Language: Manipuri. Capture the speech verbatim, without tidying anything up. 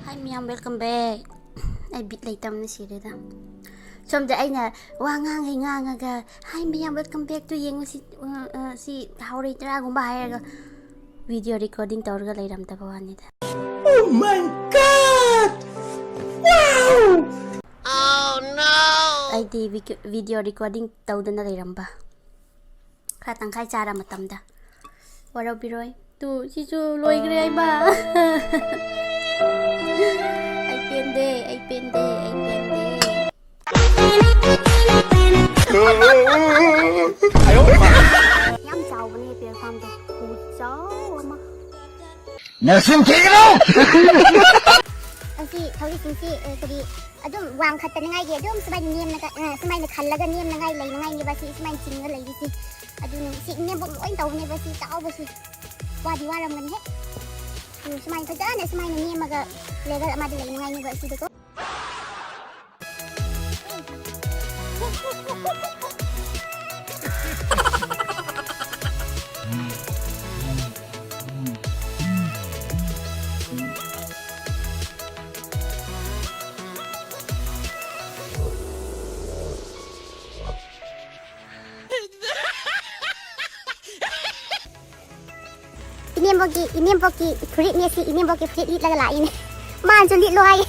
Hi ꯃꯌꯥꯝ, welcome back. ꯑꯩ ꯕꯤꯠ ꯂꯩꯇꯕꯅ ꯁꯤꯔꯦꯗ꯫ ꯁꯣꯝꯗ ꯑꯩꯅ ꯋꯥ ꯉꯥꯡꯉꯩ ꯉꯥꯡꯉꯒ, "Hi ꯃꯌꯥꯝ, welcome back to ꯌꯦꯡꯉꯨ ꯁꯤ, ꯑ, ꯑ, ꯁꯤ ꯍꯥꯎꯔꯩ ꯇꯔꯥꯒꯨꯝꯕ" ꯍꯥꯏꯔꯒ video recording ꯇꯧꯔꯒ ꯂꯩꯔꯝꯗꯕ ꯋꯥꯅꯤꯗ꯫ Oh my God! Wow! ꯑꯩꯗꯤ ꯚꯤꯀꯤ-, video recording ꯇꯧꯗꯅ ꯂꯩꯔꯝꯕ꯫ ꯈꯔ ꯇꯪꯈꯥꯏ ꯆꯥꯔ ꯃꯇꯝꯗ ꯋꯥꯔꯧꯕꯤꯔꯣꯏ꯫ ꯇꯨ, ꯁꯤꯁꯨ ꯂꯣꯏꯈ꯭ꯔꯦ ꯍꯥꯏꯕ꯫ ꯑꯩ ꯄꯦꯟꯗꯦ, ꯑꯩ ꯄꯦꯟꯗꯦ, ꯑꯩ ꯄꯦꯟꯗꯦ꯫ ꯌꯥꯝ ꯆꯥꯎꯕꯅꯦ ꯄꯦꯔ ꯐꯥꯔꯝꯗꯣ꯫ ꯈꯨꯆꯥꯎ ꯑꯃ꯫ ꯅꯆꯤꯟ ꯊꯤꯒꯅꯨ! ꯑꯁꯤ ꯊꯧꯔꯤꯁꯤꯡꯁꯤ, ꯑ, ꯀꯔꯤ, ꯑꯗꯨꯝ ꯋꯥꯡꯈꯠꯇꯅꯤꯡꯉꯥꯏꯒꯤ ꯑꯗꯨꯝ ꯁꯨꯃꯥꯏꯅ ꯅꯦꯝꯅꯒ, ꯑ, ꯁꯨꯃꯥꯏꯅ ꯈꯜꯂꯒ ꯅꯦꯝꯅꯉꯥꯏ ꯂꯩꯅꯉꯥꯏꯅꯦꯕ ꯁꯤ ꯁꯨꯃꯥꯏꯅ ꯆꯤꯡꯉ ꯂꯩꯔꯤꯁꯤ꯫ ꯑꯗꯨꯅ ꯁꯤ ꯅꯦꯝꯕꯣꯛ ꯂꯣꯏ ꯇꯧꯕꯅꯦꯕ ꯁꯤ ꯆꯥꯎꯕꯁꯤ꯫ ꯋꯥꯗꯤ ꯋꯥꯔꯝꯒꯅꯤꯍꯦ꯫ ꯎꯝ, ꯁꯨꯃꯥꯏꯅ ꯐꯖꯅ ꯁꯨꯃꯥꯏꯅ ꯅꯦꯝꯃꯒ level ꯑꯃꯗ ꯂꯩꯅꯉꯥꯏꯅꯦꯕ ꯁꯤꯗꯀꯣ꯫ ꯏꯅꯦꯝꯕꯣꯛꯀꯤ, ꯏꯅꯦꯝꯕꯣꯛꯀꯤ ꯐꯨꯔꯤꯠꯅꯦ ꯁꯤ, ꯏꯅꯦꯝꯕꯣꯛꯀꯤ ꯐꯨꯔꯤꯠ ꯂꯤꯠꯂꯒ ꯂꯥꯛꯏꯅꯦ꯫ ꯃꯥꯅꯁꯨ ꯂꯤꯠꯂꯣ ꯍꯥꯏꯌꯦ꯫